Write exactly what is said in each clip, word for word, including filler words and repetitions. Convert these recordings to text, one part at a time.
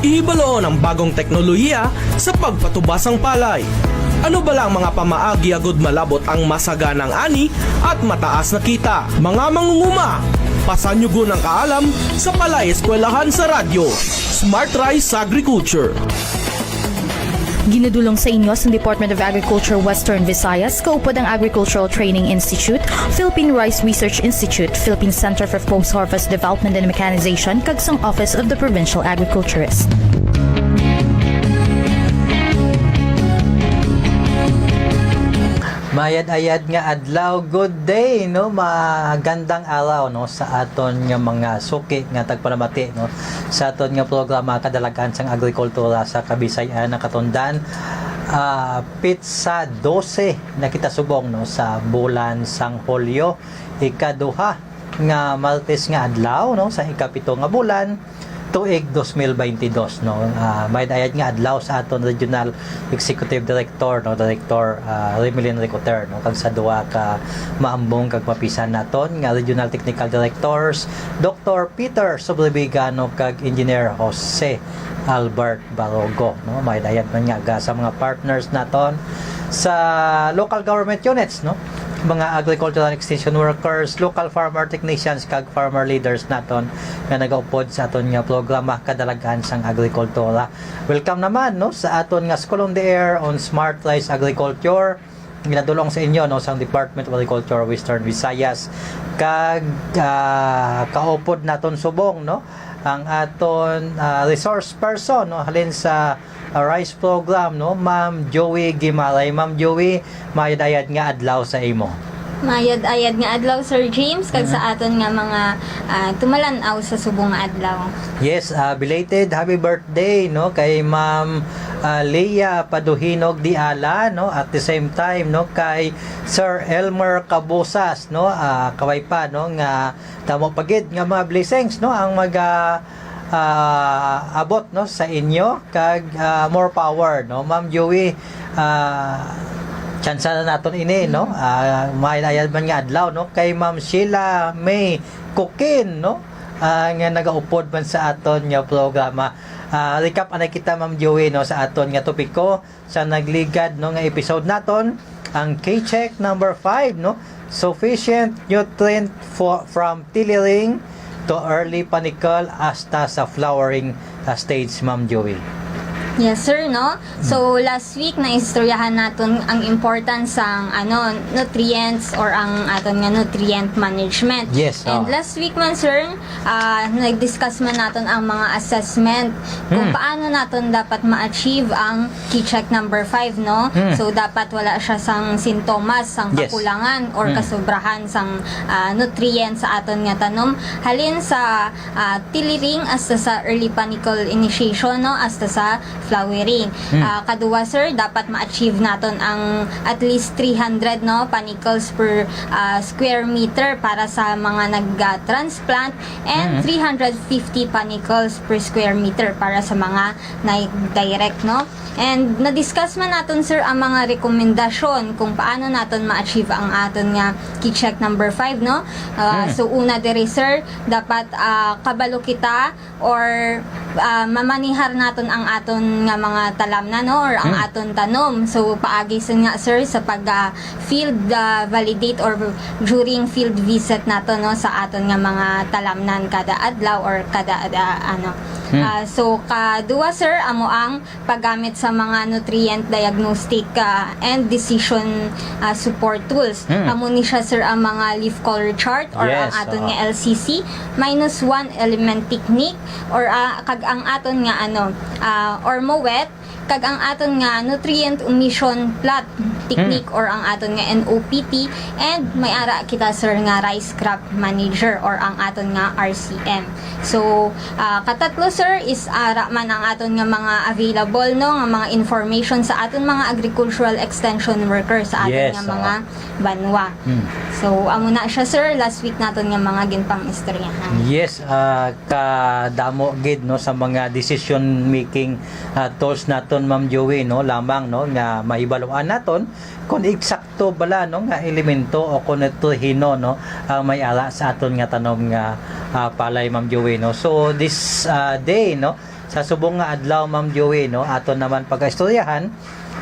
Ihibaloon ang bagong teknolohiya sa pagpatubas sang palay. Ano bala ang mga pamaagi agud malabot ang masaganang ani at mataas na kita? Mga mangunguma, pasanyugon ang kaalam sa Palay Eskwelahan sa Radyo. Smart Rice Agriculture. Ginadulong sa inyo sa Department of Agriculture Western Visayas, kaupod ang Agricultural Training Institute, Philippine Rice Research Institute, Philippine Center for Post-Harvest Development and Mechanization, kag sang Office of the Provincial Agriculturist. Mayad-ayad nga adlaw, good day, no? Magandang araw, no, sa aton nga mga suki nga tagpalamati, no, sa aton nga programa Kadalagan sang Agrikultura sa Kabisay-an, nakatundan, ah, pitsa dose na kita subong, no, sa bulan sang Hulyo, ikaduha nga Martes nga adlaw, no, sa ikapito nga bulan, tuig dos mil baynte dos, no. Ah, mayad-ayad nga adlaw sa aton Regional Executive Director, no, Director, ah, Remilin Ricoter, no, kag sa duha ka maambong kag mapisan naton nga Regional Technical Directors, Doktor Peter Sobreviga, no, kag Engineer Jose Albert Barogo, no. Mayad-ayad man nga aga sa mga partners naton sa local government units, no, mga agricultural extension workers, local farmer technicians, kag farmer leaders naton nga nagaupod sa aton nga programa Kadalagan sang Agrikultura. Welcome naman, no, sa aton nga School on the Air on Smart Rice Agriculture, ginadulong sa inyo, no, sang Department of Agriculture Western Visayas, kag, ah, kaupod naton subong, no, ang aton, ah, resource person, no, halin sa, ah, rice program, no, Ma'am Joey Gimaray. Ma'am Joey, mayad-ayad nga adlaw sa imo. Mayad-ayad nga adlaw, Sir James, kag sa aton nga mga, ah, tumalan-aw sa subong nga adlaw. Yes, ah, belated happy birthday, no, kay Ma'am, ah, Leah Paduhinog Diala, no, at the same time, no, kay Sir Elmer Cabusas, no, ah, kaway pa, no, nga damo pa gid nga mga blessings, no, ang maga, ah, abot, no, sa inyo, kag, ah, more power, no, Ma'am Joey. Ah, tsansa na naton ini, no. Ah, mayad-ayad man nga adlaw, no, kay Ma'am Sheila May Kukin, no, ah, nga nagaupod man sa aton nga programa. Ah, recap anay kita, Ma'am Joey, no, sa aton nga topiko sa nagligad, no, nga episode naton, ang K-Check number five, no, sufficient nutrient for, from tillering to early panicle hasta sa flowering, ah, stage, Ma'am Joey. Yes, sir, no? So, last week, naistoryahan naton ang importance sang, ano, nutrients or ang aton nga nutrient management. Yes, And oh. last week man, sir, ah, nag-discuss man naton ang mga assessment kung Hmm. paano naton dapat ma-achieve ang K-Check number five, no? Hmm. So, dapat wala siya sang sintomas, sang Yes. kakulangan, or Hmm. kasobrahan sang, ah, nutrient sa aton nga tanom. Halin sa, ah, tillering hasta sa early panicle initiation, no? Hasta sa flowering. Hmm. Ah, kaduwa, sir, dapat ma-achieve naton ang at least three hundred, no, panicles per, ah, square meter para sa mga nag-, ah, transplant, and Hmm. three hundred fifty panicles per square meter para sa mga nag-direct, no? And na-discuss man naton, sir, ang mga rekomendasyon kung paano naton ma-achieve ang aton nga K-Check number five, no? Ah, Hmm. So, una diri, sir, dapat, ah, kabalo kita or, ah, mamanihar naton ang aton nga mga talamnan, no, or ang Hmm. aton tanom. So, paagi sa nga, sir, sa pag, ah, field, ah, validate or during field visit nato, no, sa aton nga mga talamnan kada adlaw or kada, ah, ano. Hmm. Ah, so, kaduwa, sir, amo ang paggamit sa mga nutrient diagnostic, ah, and decision, ah, support tools. Hmm. Amo ni siya, sir, ang mga leaf color chart or Yes, ang aton oo. nga L C C minus one element technique or, ah, kag ang aton nga, ano, ah, or MOWET, kag ang aton nga nutrient omission plot technique Hmm. or ang aton nga N O P T, and may ara kita, sir, nga rice crop manager or ang aton nga R C M. So, ah, katatlo, sir, is ara man ang aton nga mga available, no, nga mga information sa aton mga agricultural extension worker sa aton Yes, nga oo. mga banwa. Hmm. So, amo na siya, sir, last week naton nga mga ginpang-istoryahan. Yes, ah, kadamo gid, no, sa mga decision making, ah, tools naton, Ma'am Joey, no, lamang, no, nga mahibaluan naton kung eksakto bala, no, nga elemento o kung nutrihino, no, ang may ara sa aton nga tanom nga, ah, palay, Ma'am Joey, no. So this, ah, day, no, Sa subong nga adlaw, Ma'am Joey, no, aton naman pagaistoryahan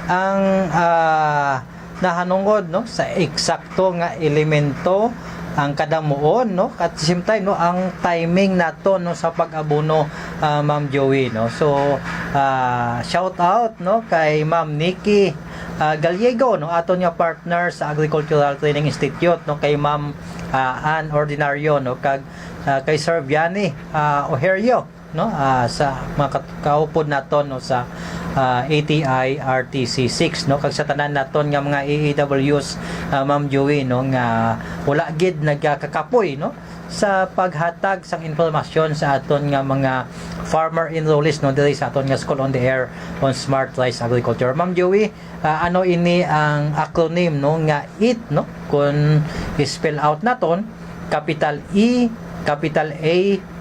ang, ah, nahanungod, no, sa eksakto nga elemento, ang kadamuon, no, at the same time, no, ang timing nato, no, sa pag-abono, ah, Ma'am Joey, no. So, ah, shout out, no, kay Ma'am Nikki, ah, Gallego, no, aton nga partner sa Agricultural Training Institute, no, kay Ma'am, ah, Ann Ordinario, no, kag, ah, kay Sir Vianney, ah, Oherio, no, ah, sa mga kat-, kaupod naton, no, sa, ah, A T I R T C six, no, kag sa tanan naton nga mga A E Ws, ah, Ma'am Joey, no, nga wala gid nagakakapoy, no, sa paghatag sang impormasyon sa aton nga mga farmer enrollees, no, diri sa aton nga School on the Air on Smart Rice Agriculture. Ma'am Joey, ah, ano ini ang acronym, no, nga EAT, no? Kung i-spell out naton, capital E, capital A,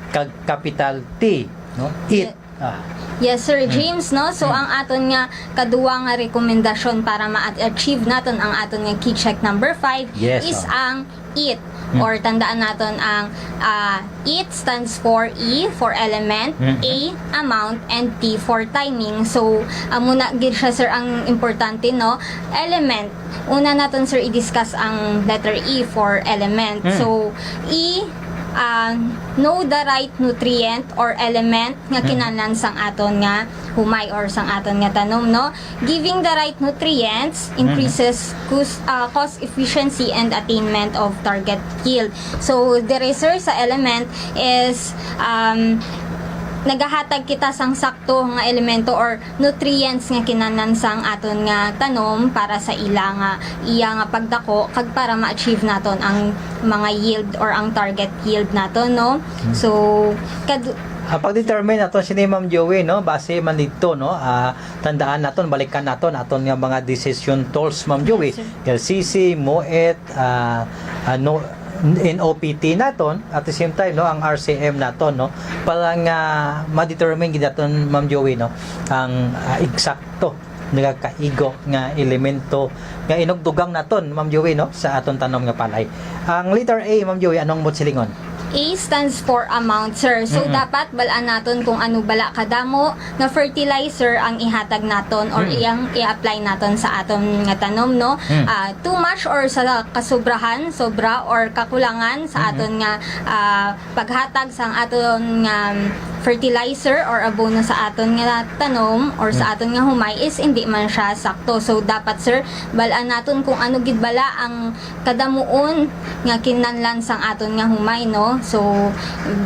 kag capital T, no? EAT. Ah. Yes, Sir Mm. James, no? So, Mm. ang aton nga kaduwa nga rekomendasyon para ma-achieve naton ang aton nga key check number five Yes, is oh. ang EAT. Mm. Or tandaan naton ang, ah, EAT stands for E for element, Mm. A amount, and T for timing. So, amo na gid siya, sir, ang importante, no? Element. Una naton, sir, i-discuss ang letter E for element. Mm. So, E, ah, know the right nutrient or element nga Mm. kinahanglan sang aton nga humay or sang aton nga tanom, no? Giving the right nutrients Mm. increases cus-, ah, cost efficiency and attainment of target yield. So, diri, sir, sa element is, um, nagahatag kita sang sakto nga elemento or nutrients nga kinahanglan sang aton nga tanom para sa ila nga, iya nga pagdako kag para ma-achieve naton ang mga yield or ang target yield naton, no? Hmm. So, kad- Ang pag-determine nato sini, Ma'am Joey, no? Base man dito, no? Ah, tandaan naton, balikan naton aton nga mga decision tools, Ma'am Joey. Yes, sir. L C C, MOET, ah, ano, N O P T naton, at the same time, no, ang R C M naton, no, para nga ma-determine gid naton, Ma'am Joey, no, ang, ah, eksakto nagakaigo nga elemento nga inugdugang naton, Ma'am Joey, no, sa aton tanom nga palay. Ang letter A, Ma'am Joey, anong mo silingon? A stands for amount, sir. So, Mm-mm. dapat bal-an naton kung ano bala kadamo nga fertilizer ang ihatag naton or Mm. iyang i-apply naton sa aton nga tanom, no? Mm. Ah, too much or sa kasobrahan, sobra or kakulangan sa Mm-mm. aton nga, ah, paghatag sang aton nga fertilizer or abono sa aton nga tanom or sa Mm. aton nga humay is hindi man siya sakto. So, dapat, sir, bal-an naton kung ano gid bala ang kadamuon nga kinahanglan sang aton nga humay, no? So,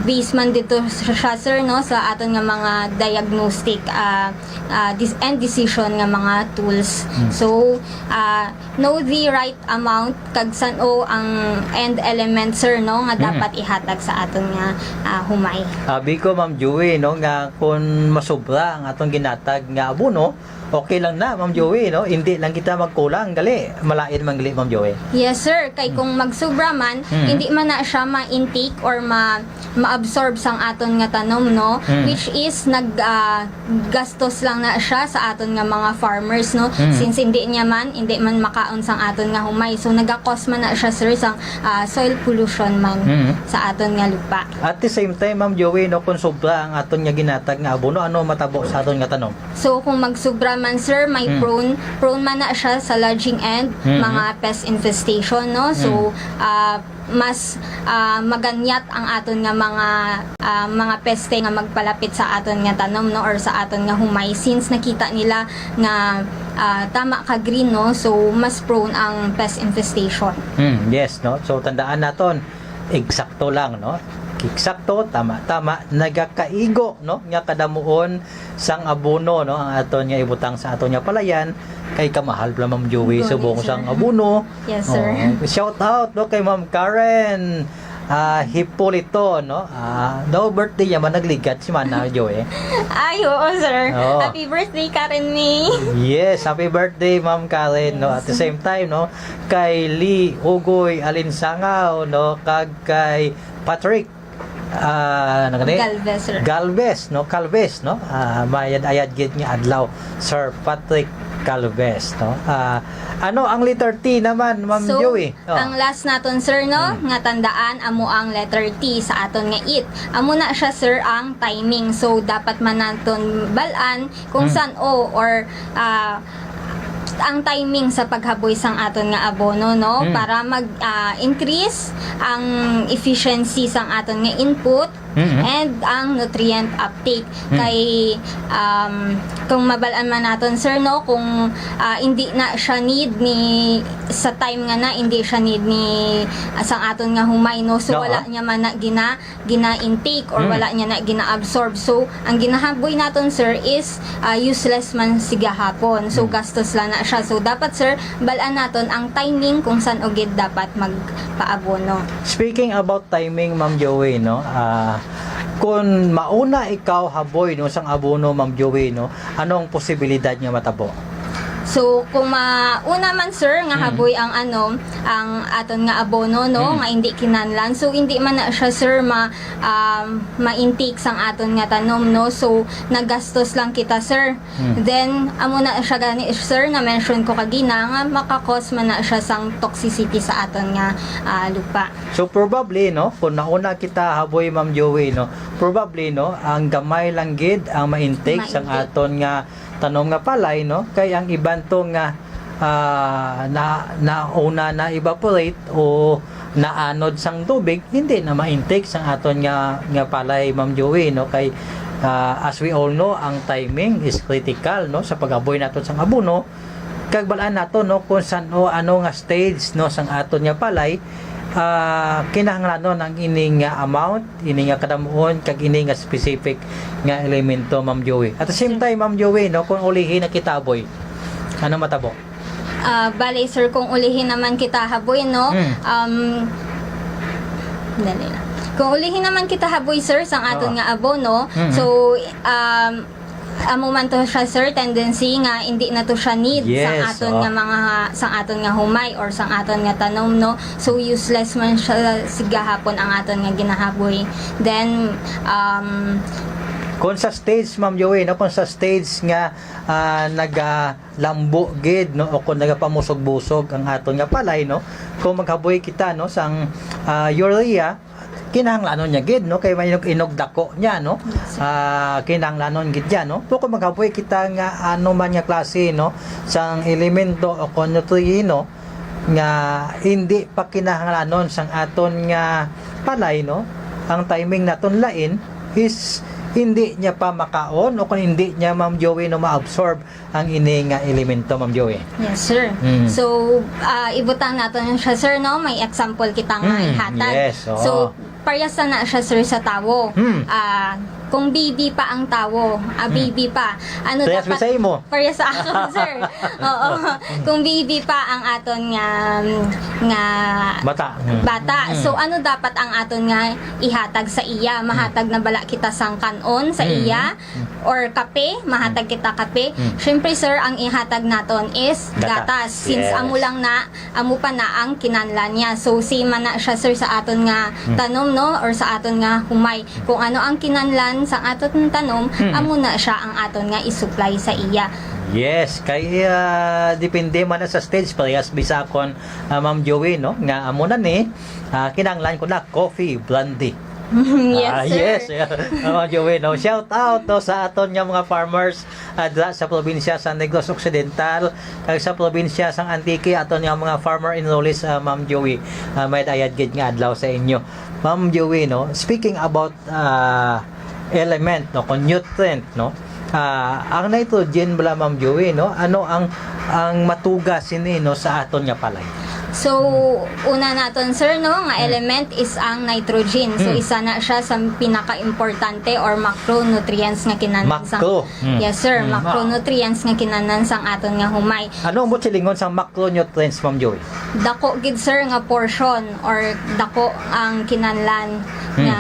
based man dito siya, sir, no, sa aton nga mga diagnostic, ah, ah, dis-, and decision nga mga tools. Hmm. So, ah, know the right amount kag san-o ang end element, sir, no, nga Hmm. dapat ihatag sa aton nga, ah, humay. Abi ko, Ma'am Joey, no, nga kung masobra ang atong ginatag nga abono, okay lang na, Ma'am Joey, no? Hindi lang kita magkulang, gali, malain man gali, Ma'am Joey. Yes, sir. Kay Hmm. kung magsubra man, Hmm. hindi man na siya ma-intake or ma-, ma-absorb sang aton nga tanom, no? Hmm. Which is nag, ah, gastos lang na siya sa aton nga mga farmers, no? Hmm. Since hindi niya man, hindi man makaon sang aton nga humay. So, nagakos man na siya, sir, sang, ah, soil pollution man Hmm. sa aton nga lupa. At the same time, Ma'am Joey, no, kung sobra ang aton nga ginatag nga abono, ano matabo sa aton nga tanom? So, kung magsubra man, sir, may Hmm. prone, prone man na siya sa lodging end, Hmm. mga pest infestation, no? So, Hmm. ah, mas, ah, maganyat ang aton nga mga, ah, mga peste nga magpalapit sa aton nga tanom, no, or sa aton nga humay, since nakita nila nga, ah, tama ka green, no? So, mas prone ang pest infestation. Hmm, yes, no? So, tandaan naton, eksakto lang, no? Eksakto, tama-tama, nagakaigo, no, nga kadamuon sang abono, no, ang aton nga ibutang sa aton nga palayan, kay kamahal pala, Ma'am Joey, Gani, subong sir. sang abono. Yes, sir. Oh, shout out, no, kay Ma'am Karen, ah, Hipolito, no? Ah, daw birthday niya man, nagligad si Mana Joey. Ay, oo, sir. Oo. Happy birthday, Karen May. Yes, happy birthday, Ma'am Karen, no? At the Yes. same time, no, kay Lee Ugoy Alinsangaw, no, kag kay Patrick, ah, ano gani? Galvez, sir. Galvez, no? Calvez, no? Ah, mayad-ayad gid nga adlaw, Sir Patrick Calves, no? Ah, ano ang letter T naman, Ma'am So, Joey? Oh. Ang last naton, sir, no, Hmm. nga tandaan, amo ang letter T sa aton nga it. Amo na siya, sir, ang timing. So, dapat man naton balaan kung Hmm. san-o or, ah, ang timing sa paghaboy sang aton nga abono, no, Hmm. para mag, ah, increase ang efficiency sang aton nga input Mm-hmm. and ang nutrient uptake. Hmm. Kay, um, kung mabal-an man naton, sir, no, kung, ah, hindi na siya need ni, sa time nga na, hindi siya need ni, ah, sang aton nga humay, no? So, Oo. wala niya man na gina-, gina-intake or Hmm. wala niya na gina-absorb. So, ang ginahaboy naton, sir, is, ah, useless man si gahapon. So, Hmm. gastos lang na siya. So, dapat, sir, bal-an naton ang timing kung san-o gid dapat magpaabono. Speaking about timing, Ma'am Joey, no? Ah, kung mauna ikaw haboy, no, sang abono, Ma'am Joey, no, ano ang posibilidad nga matabo? So, kung mauna man, sir, nga Hmm. haboy ang, ano, ang aton nga abono, no, Hmm. nga hindi kinahanglan, so hindi man na siya, sir, ma-, um, ma-intake sang aton nga tanom, no? So, nagastos lang kita, sir. Hmm. Then, amo na siya gani, sir, na-mention ko kagina nga maka-cause man na siya sang toxicity sa aton nga, ah, lupa. So, probably, no, kung nauna kita haboy, Ma'am Joey, no, probably, no, ang gamay lang gid ang ma-intake sang Ma-intake. aton nga tanom nga palay, no, kay ang iban to nga, ah, na, nauna na evaporate o naanod sang tubig, hindi na ma-intake sang aton nga, nga palay, Ma'am Joey, no, kay, ah, as we all know, ang timing is critical, no, sa pag-aboy naton sang abono. Kag bal-an nato, no, kung san-o, ano nga stage, no, sang aton nga palay, ah, kinahanglanon ang ini nga amount, ini nga kadamuon, kag ini nga specific nga elemento, Ma'am Joey. At the same time, Ma'am Joey, no, kung ulihi na kita haboy, ano matabo? Ah, bale, sir, kung ulihi naman kita haboy, no, Hmm. um, dali lang. Kung ulihi naman kita haboy, sir, sang aton Oo. nga abono, Hmm. so, um, amo man to siya, sir, tendency nga hindi na to siya need sang Yes, aton oo. nga mga, sang aton nga humay or sang aton nga tanom, no? So, useless man siya sa gahapon ang aton nga ginahaboy. Then, um, Kung sa stage, Ma'am Joey, no, kung sa stage nga, ah, nagalambo gid, no, o kung nagapamusog-busog ang aton nga palay, no, kung maghaboy kita, no, sang, ah, urea, kinahanglanon niya gid, no, kay mainog-inog dako niya, no. Yes, sir. Ah, kinahanglanon gid niya, no. Pero kung maghaboy kita nga ano man nga klase, no, sang elemento o kung nutriyeno nga hindi pa kinahanglanon sang aton nga palay, no, ang timing naton lain is hindi niya pa makaon o kung hindi niya, Ma'am Joey, no, ma-absorb ang ini nga elemento, Ma'am Joey. Yes, sir. Mm. So, ah, ibutang naton siya, sir, no? May example kita nga Mm, ihatag. Yes, oo. So, parehas na siya, sir, sa tawo. Mm. Ah, kung baby pa ang tawo, ah, Mm. baby pa, ano Parehas dapat ba sa imo? Parehas sa akon, sir. Oo. Kung baby pa ang aton nga, nga Bata. Mm. bata, Mm. so ano dapat ang aton nga ihatag sa iya? Mahatag na bala kita sang kan-on sa Mm. iya? Or kape, mahatag kita kape. Mm. Siyempre, sir, ang ihatag naton is Gatas. gatas. Since Yes. amo lang na, amo pa na ang kinahanglan niya. So, same man na siya, sir, sa aton nga Mm. tanom, no? Or sa aton nga humay. Kung ano ang kinahanglan sa aton tanom, Mm. amo na siya ang aton nga isupply sa iya. Yes, kay, ah, depende man na sa stage, parehas bisakon, ah, Ma'am Joey, no? Nga amo na ni, ah, kinahanglan ko na coffee, brandy. Yes, Ah, sir. yes, yeah. Oh, Joey, no? Shout out, no, sa aton nga mga farmers, ah, dira sa probinsya sa Negros Occidental, kag sa probinsya sang Antique, aton nga mga farmer enrollees, ah, Ma'am Joey. Ah, may dayad gid nga adlaw sa inyo. Ma'am Joey, no? Speaking about, ah, element, no, kung nutrient, no? Ah, ang nitrogen bala, Ma'am Joey, no? Ano ang, ang matuga sini, no, sa aton nga palay? So, una naton, sir, no, nga Hmm. element is ang nitrogen. So, Hmm. isa na siya sa pinaka-importante or macronutrients nga kinahanglan sa Macro. Hmm. Yes, sir. Hmm. Macronutrients nga kinahanglan sang aton nga humay. Ano ang buot silingon sa macronutrients, Ma'am Joy? Dako gid, sir, nga portion or dako ang kinahanglan Hmm. nga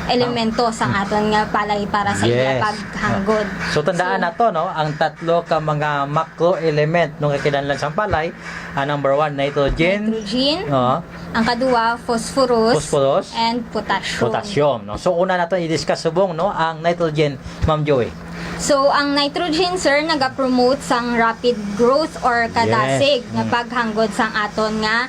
elemento sa Hmm. aton nga palay para sa iya Yes. paghanggod. So, tandaan So, nato, no, ang tatlo ka mga macro element, no, nga kinahanglan sang palay, ang number one, nitrogen. Nitrogen. Oo. Ang kaduwa, phosphorus Phosphorus. and potassium. Potassium, no? So, una nato i-discuss subong, no, ang nitrogen, Ma'am Joy. So, ang nitrogen, sir, nagapromote sang rapid growth or kadasig Yes. nga Mm. paghanggod sang aton nga,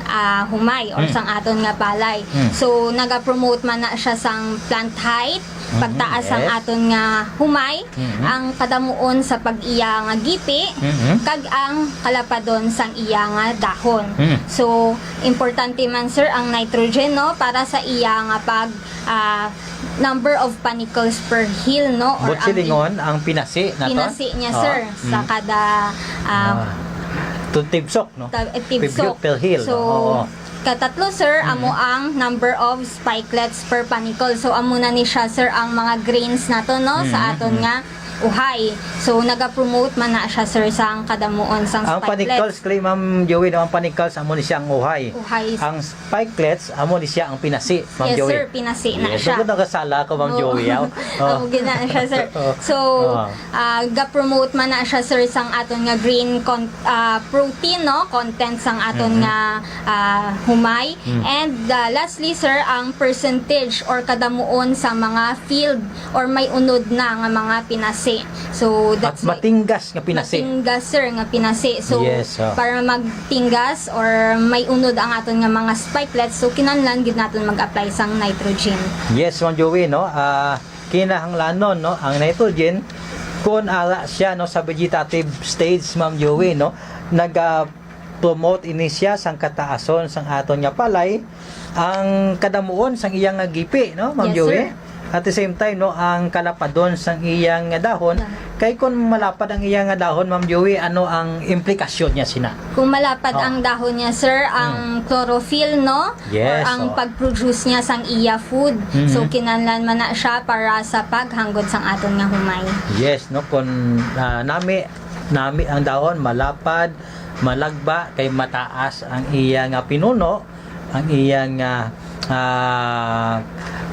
ah, humay or Mm. sang aton nga palay. Mm. So, nagapromote man na siya sang plant height, Mm, pagtaas sang yes. aton nga humay, Mm. ang kadamuon sa pag-iya nga gipi, Mm. kag ang kalapadon sang iya nga dahon. Mm. So, importante man, sir, ang nitrogen, no, para sa iya nga pag, ah, number of panicles per hill, no? Or Buot ang silingon, ang pinasi na to? Pinasi niya, Oo. sir, sa Mm. kada, ah, Ah. Tibsok, no? Ta-, eh, tibsok. Tibsok per hill. So, Oo. katatlo, sir, Mm. amo ang number of spikelets per panicle. So, amo na ni siya, sir, ang mga grains nato, no? Sa Mm, aton mm. nga uhay. So, nagapromote man na siya, sir, sa ang kadamuon sang Ang spikelets. panicles, kay Ma'am Joey, no? Ang panicles, amo ni siya ang uhay. Uhay. Ang spikelets, amo ni siya ang pinasi, Ma'am Yes, Joey. sir, pinasi na Yes, siya. Ako nakasala ako, Ma'am Oo. Joey, ah. Oh. Amo gina siya, sir. Oh. So, Oh. ah, ga-promote man na siya, sir, sang aton nga green con-, ah, protein, no? Content sang aton Mm-hmm. nga, ah, humay. Mm. And, ah, lastly, sir, ang percentage or kadamuon sa mga field or may unod na nga mga pinasi. So, At that's it. matinggas nga pinasi. Matinggas, sir, nga pinasi. So, Yes, oh. para magtinggas or may unod ang aton nga mga spikelets, so kinahanglan gid naton mag-apply sang nitrogen. Yes, Ma'am Joey, no? Ah, kinahanglanon, no, ang nitrogen, kun ara siya, no, sa vegetative stage, Ma'am Joey, no, naga-promote ini siya sang kataason sang aton nga palay, ang kadamuon sang iya nga gipi, no, Ma'am Yes, Joey? sir. At the same time, no, ang kalapadon sang iya nga dahon, Dahon. kay kun malapad ang iya nga dahon, Ma'am Joey, ano ang implikasyon niya sina? Kung malapad Oh. ang dahon niya, sir, ang Hmm. chlorophyll, no? Yes, Or ang oh. pag-produce niya sang iya food. Mhm. So, kinahanglan man na siya para sa paghanggod sang aton nga humay. Yes, no, kung, ah, nami, nami ang dahon, malapad, malagba, kay mataas ang iya nga pinuno, ang iya nga, ah,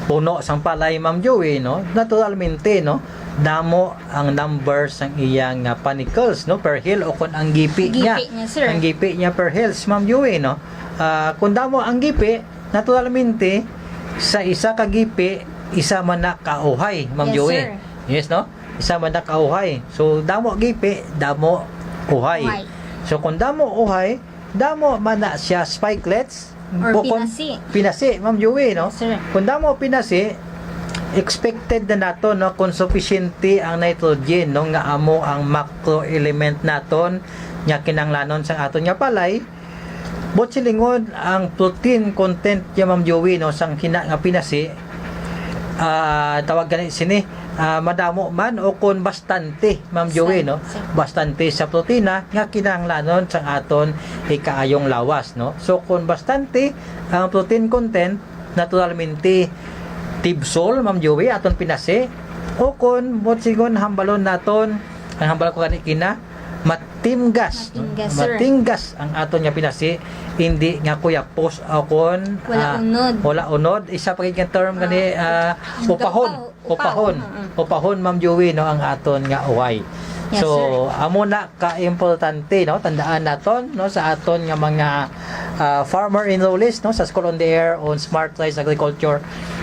puno sang palay, Ma'am Joey, no? Naturalmente, no, damo ang number sang iya nga panicles, no, per hill, o kung ang gipi Gipi niya. niya, sir. Ang gipi niya per hill, Ma'am Joey, no? Ah, kung damo ang gipi, naturalmente, sa isa ka gipi, isa man na ka uhay, Ma'am Yes, Joey. sir. Yes, no? Isa man na ka uhay. So, damo gipi, damo uhay. Uhay. So, kung damo uhay, damo man na siya spikelets, Or o kung pinasi. pinasi, Ma'am Joey, no? Yes, sir. Kung damo pinasi, expected na nato, no, kung sufisyente ang nitrogen, no, nga amo ang macro element naton nga kinahanglanon sang aton nga palay. Buot silingon, ang protein content niya, Ma'am Joey, no, sang hina nga pinasi, ah, tawag gani sini, ah, madamo man o kon bastante, Ma'am Joey, no? Bastante. Bastante sa protina nga kinahanglanon sang aton ikaayong lawas, no? So, kon bastante ang protein content, naturalmente, tibsol, Ma'am Joey, aton pinasi. O kon, buot silingon, hambalon naton, ang hambal ko gani kina, matinggas, no? Matinggas, sir. Matinggas ang aton nga pinasi, hindi nga kuyapos o kon, Wala ah, unod. wala unod. Isa pa gid nga term gani, Ah, ah, upahon. gapaw. Upahon. Upahon, mm. Upahon, Ma'am Joey, no, ang aton nga uhay. Yes, So, sir. amo na ka importante, no? Tandaan naton, no, sa aton nga mga, ah, farmer enrollees, no, sa School on the Air on Smart Rice Agriculture.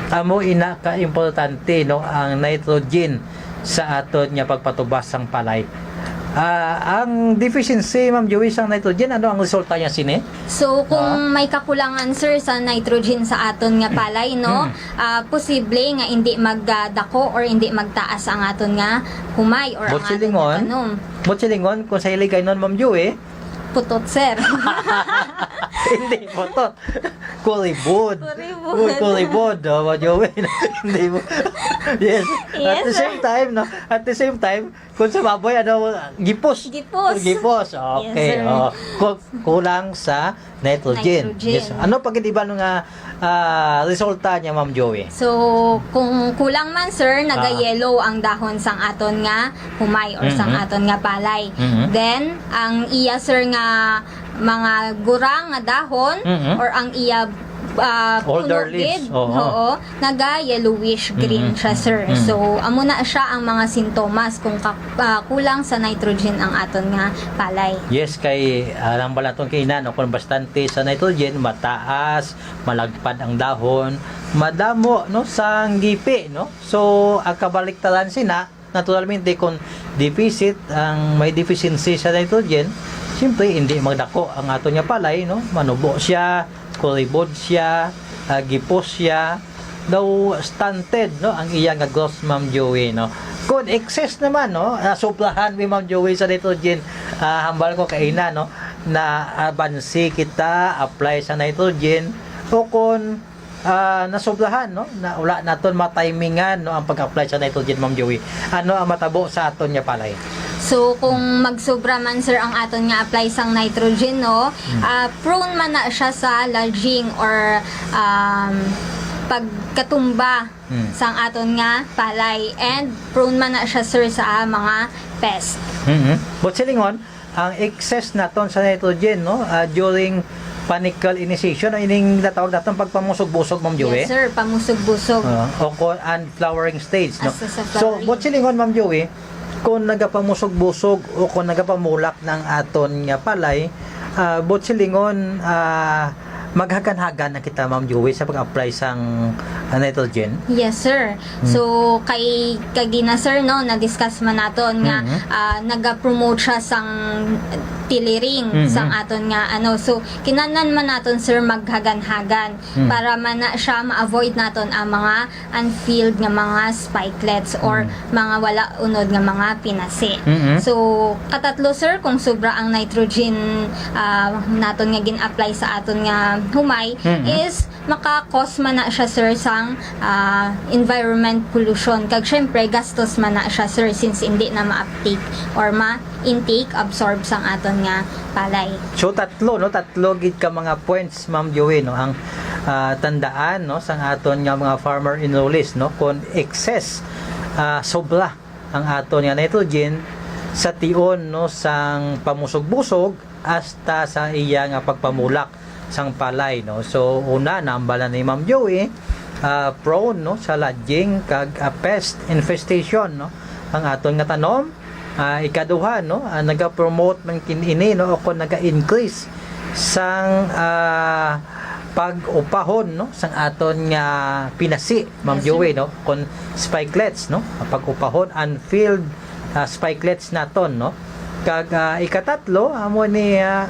Amo ina ka importante, no, ang nitrogen sa aton nga pagpatubas sang palay. Ah, ang deficiency, Ma'am Joey, sang nitrogen, ano ang resulta niya sini? So, kung Ah. may kakulangan, sir, sa nitrogen sa aton nga palay, no, Hmm. ah, posible nga hindi magdako or hindi magtaas ang aton nga humay or ang Buot aton nga silingon, tanom. buot silingon, kung sa Hiligaynon, Ma'am Joey, Putot, sir. Hindi putot. Kuribod. Kuribod. Uy, kuribod. Oh, Ma'am Joey. Hindi mo. Yes. At Yes, the sir. same time, no? At the same time, kung sa baboy, ano, gipos. Gipos. Gipos. Yes, Okay. sir. Oh. Ku-, kulang sa nitrogen. Nitrogen. Yes. Ano pa gid iba nga, ah, resulta niya, Ma'am Joey? So, kung kulang man, sir, Ah. naga-yellow ang dahon sang aton nga humay or sang Mhm. aton nga palay. Mhm. Then, ang iya, sir, nga mga gurang nga dahon Mhm. or ang iya, ah, Older puno leaves. gid, Oo. oo, naga-yellowish green Mhm. siya, sir. Mhm. So, amo na siya ang mga sintomas kung ka-, ah, kulang sa nitrogen ang aton nga palay. Yes, kay, ah, ang balaton kay ina, no, kung bastante sa nitrogen, mataas, malagpad ang dahon, madamo, no, sang gipi, no? So, ang kabaliktaran sina, Naturalmente, kung deficit, ang may deficiency sa nitrogen, siyempre, hindi magdako ang aton nga palay, no? Manubo siya, kuribod siya, ah, gipos siya, daw stunted, no, ang iya nga growth, Ma'am Joey, no? Kung excess naman, no, ah, sobrahan mi, Ma'am Joey, sa nitrogen, ah, hambal ko kaina, no, na abansi kita, apply sa nitrogen, o kung, ah, nasobrahan, no, na wala naton matimingan, no, ang pag-apply sa nitrogen, Ma'am Joey. Ano ang matabo sa aton nga palay? So, kung magsobra man, sir, ang aton nga apply sang nitrogen, no, ah, prone man na siya sa lodging or, um, pagkatumba Hmm. sang aton nga palay. And prone man na siya, sir, sa mga pest. Mhm. But silingon, ang excess naton sa nitrogen, no, ah, during panicle initiation, o ining natawag naton pagpamusog-busog, Ma'am Joey? Yes, sir. Pamusog-busog. Ah, o ko, and flowering stage, no? As sa So, flowering. But silingon, Ma'am Joey, kung nagapamusog-busog o kung nagapamulak na ang aton nga palay, ah, but silingon, ah, maghagan-hagan na kita, Ma'am Joey, sa pag-apply sang, ah, nitrogen? Yes, sir. Hmm. So, kay kagina, sir, no, na-discuss man naton nga, Mhm. ah, nagapromote siya sang tiliring Mhm. sang aton nga, ano. So, kinahanglan man naton, sir, maghagan-hagan Hmm. para man na siya ma-avoid naton ang mga unfilled nga mga spikelets or Hmm. mga wala unod nga mga pinasi. Mhm. So, katatlo, sir, kung sobra ang nitrogen, ah, naton nga gin-apply sa aton nga humay, Mhm. is maka-cause man na siya, sir, sang, ah, environment pollution. Kag syempre, gastos man na siya, sir, since hindi na ma-uptake or ma-intake, absorb sang aton nga palay. So, tatlo, no? Tatlo gid ka mga points, Ma'am Joey, no? Ang, ah, tandaan, no, sang aton nga mga farmer enrollees, no? Kung excess, ah, sobra ang aton nga nitrogen sa tion, no, sang pamusog-busog hasta sa iya nga pagpamulak sang palay, no? So, una, naambalan ni Ma'am Joey, ah, prone, no, sa lodging kag, ah, pest infestation, no, ang aton nga tanom. Ah, ikaduha, no, ah, nagapromote man kin-, ini, no, o kon naga-increase sang, ah, pag-upahon, no, sang aton nga pinasi, Ma'am Yes, sir. Joey, no, kon spikelets, no, pag-upahon, unfilled, ah, spikelets naton, no. Kag, ah, ikatatlo, amo ni, ah,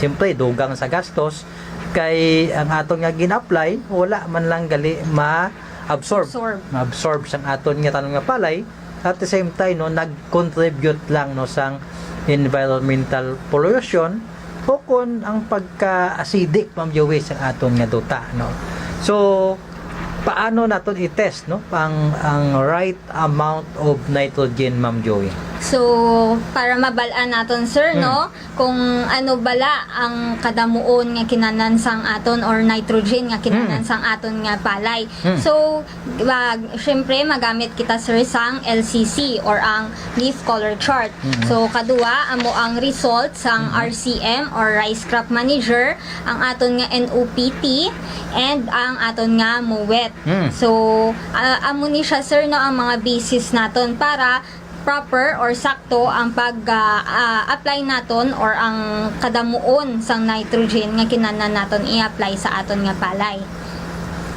siyempre, dugang sa gastos, kay ang aton nga gin-apply, wala man lang gali ma-absorb. Absorb. Ma-absorb sang aton nga tanom nga palay. At the same time, no, nag-contribute lang, no, sang environmental pollution o kon ang pagka-acidic, Ma'am Joey, sa aton nga duta, no. So, paano naton i-test, no, ang, ang right amount of nitrogen, Ma'am Joey? So, para mabal-an naton, sir, Hmm. no, kung ano bala ang kadamuon nga kinahanglan sang aton or nitrogen nga kinahanglan Hmm. sang aton nga palay. Hmm. So, wag, syempre, magamit kita, sir, sang L C C or ang leaf color chart. Mhm. So, kadua, amo ang result sang Mhm. R C M or Rice Crop Manager, ang aton nga N O P T, and ang aton nga MOWET. Mm. So, ah, amo ni siya, sir, no, ang mga basis naton para proper or sakto ang pag, ah, ah, apply naton or ang kadamuon sang nitrogen nga kinahanglan naton i-apply sa aton nga palay.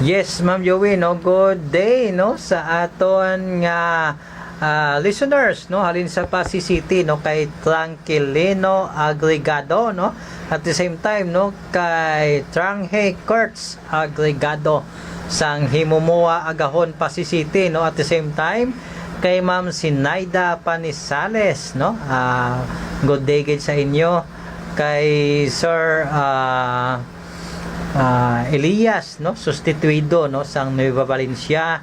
Yes, Ma'am Joey, no? Good day, no, sa aton nga, ah, listeners, no, halin sa Passi City, no, kay Tranquilino Agregado, no, at the same time, no, kay Tranghe Kurtz Agregado sang Himumuwa, Agahon, Passi City, no, at the same time, kay Ma'am Sinaida Panisales, no, ah, good day gid sa inyo, kay Sir, ah, ah, Elias, no, Sustituido, no, sang Nueva Valencia,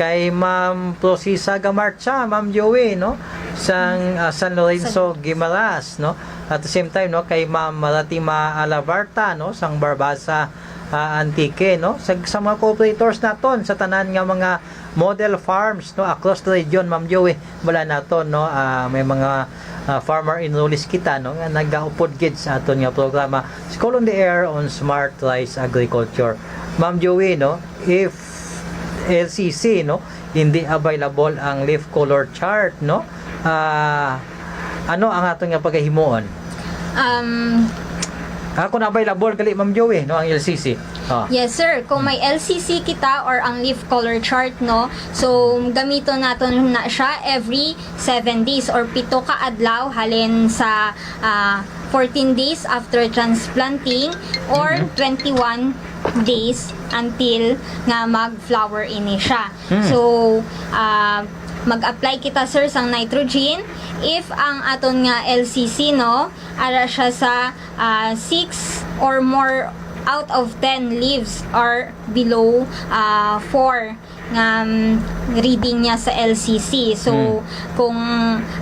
kay Ma'am Procisa Gamarcha, Ma'am Joey, no, sang, ah, San Lorenzo, San Guimaras, no, at the same time, no, kay Ma'am Ratima Alabarta, no, sang Barbaza, ah, Antique, no, sa, sa mga cooperators naton sa tanan nga mga model farms, no, across the region, Ma'am Joey, wala naton, no, ah, may mga, ah, farmer enrollees kita, no, nga nagaupod gid sa aton nga programa, School on the Air on Smart Rice Agriculture. Ma'am Joey, no, if L C C, no, hindi available ang leaf color chart, no, ah, ano ang aton nga pagahimuon? Um, Ah, kung available gali, Ma'am Joey, no, ang L C C. Ah. Yes, sir. Kung may L C C kita or ang leaf color chart, no, so gamiton naton na siya every seven days or pito ka adlaw halin sa, ah, fourteen days after transplanting or Mhm. twenty-one days until nga mag-flower ini siya. Hmm. So, ah, mag-apply kita, sir, sang nitrogen if ang aton nga L C C, no, ara siya sa, ah, six or more out of ten leaves or below, ah, four nga, um, reading niya sa L C C. So, Hmm. kung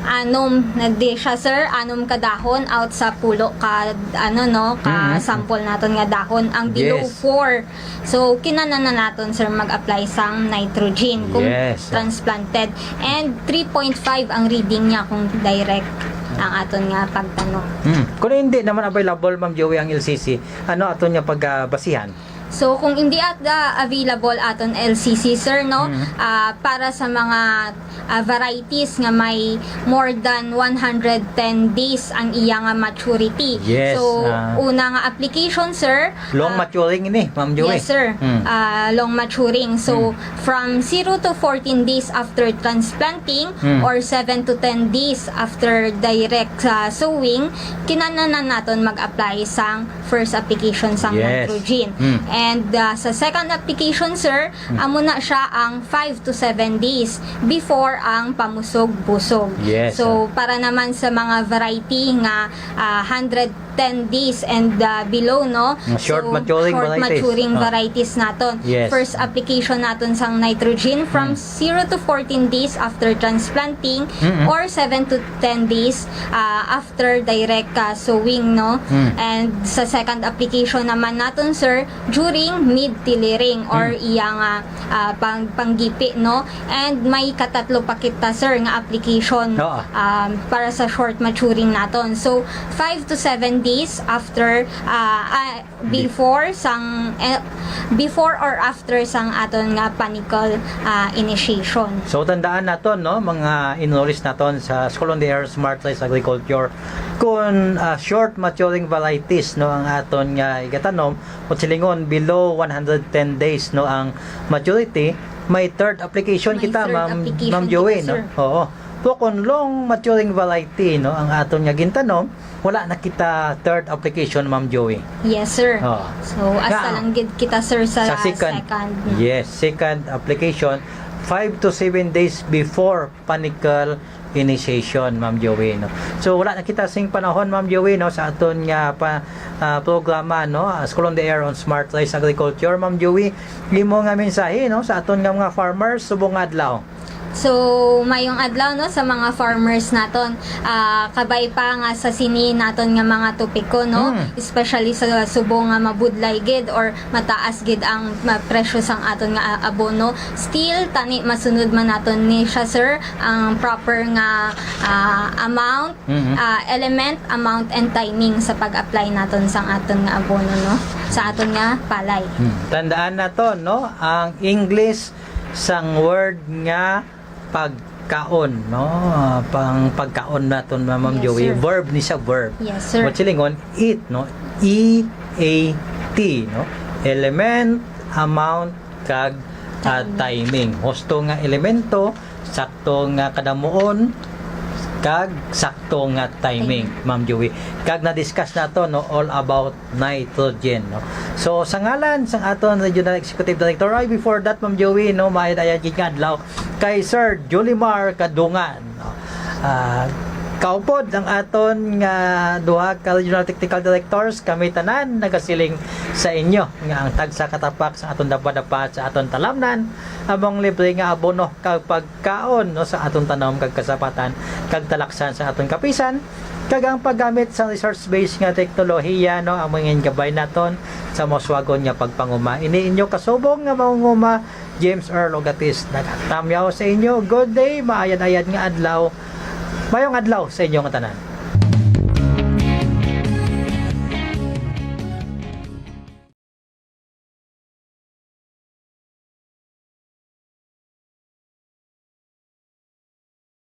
anom na di siya, sir, anom ka dahon out sa pulo ka, ano, no, ka Mm-hmm. sample naton nga dahon, ang below Yes. four. So, kinahanglan na naton, sir, mag-apply sang nitrogen kung Yes. transplanted. And three point five ang reading niya kung direct ang aton nga pagtanom. Hmm. Kung hindi naman available, Ma'am Joey, ang L C C, ano aton nga pagbasihan? So, kung hindi at, ah, available aton L C C, sir, no, Mhm. ah, para sa mga, ah, varieties nga may more than one hundred ten days ang iya nga maturity. Yes, So, ah. una nga application, sir, Long ah, maturing ini, Ma'am Joey. Yes, sir. Hmm. Ah, long maturing. So, Hmm. from zero to fourteen days after transplanting Hmm. or seven to ten days after direct, ah, sowing, kinahanglan naton mag-apply sang first application sang Yes. nitrogen. Hmm. And, ah, sa second application, sir, Hmm. amo na siya ang five to seven days before ang pamusog-busog. Yes, So, sir. para naman sa mga variety nga, ah, hundred ten days and, ah, below, no? Mga short So, maturing short varieties. maturing Ah. varieties naton. Yes. First application naton sang nitrogen from Hmm. zero to fourteen days after transplanting Mm-mm. or seven to ten days, ah, after direct, ah, sowing, no? Hmm. And sa second application naman naton, sir, during mid-tillering or Hmm. iya nga, ah, pang-, panggipi, no? And may katatlo pa kita, sir, nga application, Oo. um, para sa short maturing naton. So, five to seven days after, ah, ah, Be- before sang, eh, before or after sang aton nga panicle, ah, initiation. So, tandaan naton, no, mga enrollees naton sa School on the Air Smart Rice Agriculture, kung, ah, short maturing varieties, no, ang aton nga igatanom, o silingon, below one hundred ten days, no, ang maturity, may third application May kita, third Ma'am, application Ma'am Joey, kita, no? sir. Oo. Pero kung long maturing variety, no, ang aton nga gintanom, wala na kita third application, Ma'am Joey. Yes, sir. Oh. So, hasta Nga, lang gid kita, sir, sa sa second. second. Yes, second application, five to seven days before panicle initiation, Ma'am Joey, no? So, wala na kita sing panahon, Ma'am Joey, no, sa aton nga pa-, ah, programa, no, ah, School on the Air on Smart Rice Agriculture. Ma'am Joey, imo nga mensahe, no, sa aton nga mga farmers subong nga adlaw. So, mayong adlaw, no, sa mga farmers naton. Ah, kabay pa nga sa sini naton nga mga topiko, no, Mm. especially sa subong nga mabudlay gid or mataas gid ang, ah, presyo sang aton nga, ah, abono, still tani masunod man naton ni siya, sir, ang proper nga, ah, amount, Mm-hmm. ah, element, amount, and timing sa pag-apply naton sang aton nga abono, no, sa aton nga palay. Hmm. Tandaan naton, no, ang English sang word nga pagkaon, no? Ah, pang pagkaon naton, Ma'am Yes, Joey. sir. Verb ni siya, verb. Yes, sir. What silingon? Eat, no? E A T, no? Element, amount, kag, ah, Timing. timing. Husto nga elemento, sakto nga kadamuon, kag sakto nga timing, Timing. Ma'am Joey. Kag na-discuss nato, no, all about nitrogen, no? So, sa ngalan sang aton Regional Executive Director, ay, before that, Ma'am Joey, no, maayad-ayad gid nga adlaw kay Sir Julimar Kadungan, no? Ah, kaupod ang aton nga duha ka Regional Technical Directors, kami tanan nagasiling sa inyo nga ang tagsa ka tapak sa aton dapat-dapat sa aton talamnan, among libre nga abono kag pagkaon, no, sa aton tanom kag kasapatan kag talaksan sa aton kapisan, kag ang paggamit sa research-based nga teknolohiya, no, ang mangin gabay naton sa mauswagon nga pagpanguma. Ini inyo kasubong nga mangunguma, James Earl Ogatis, nagatamyaw sa inyo. Good day, maayad-ayad nga adlaw. Mayong adlaw sa inyo nga tanan.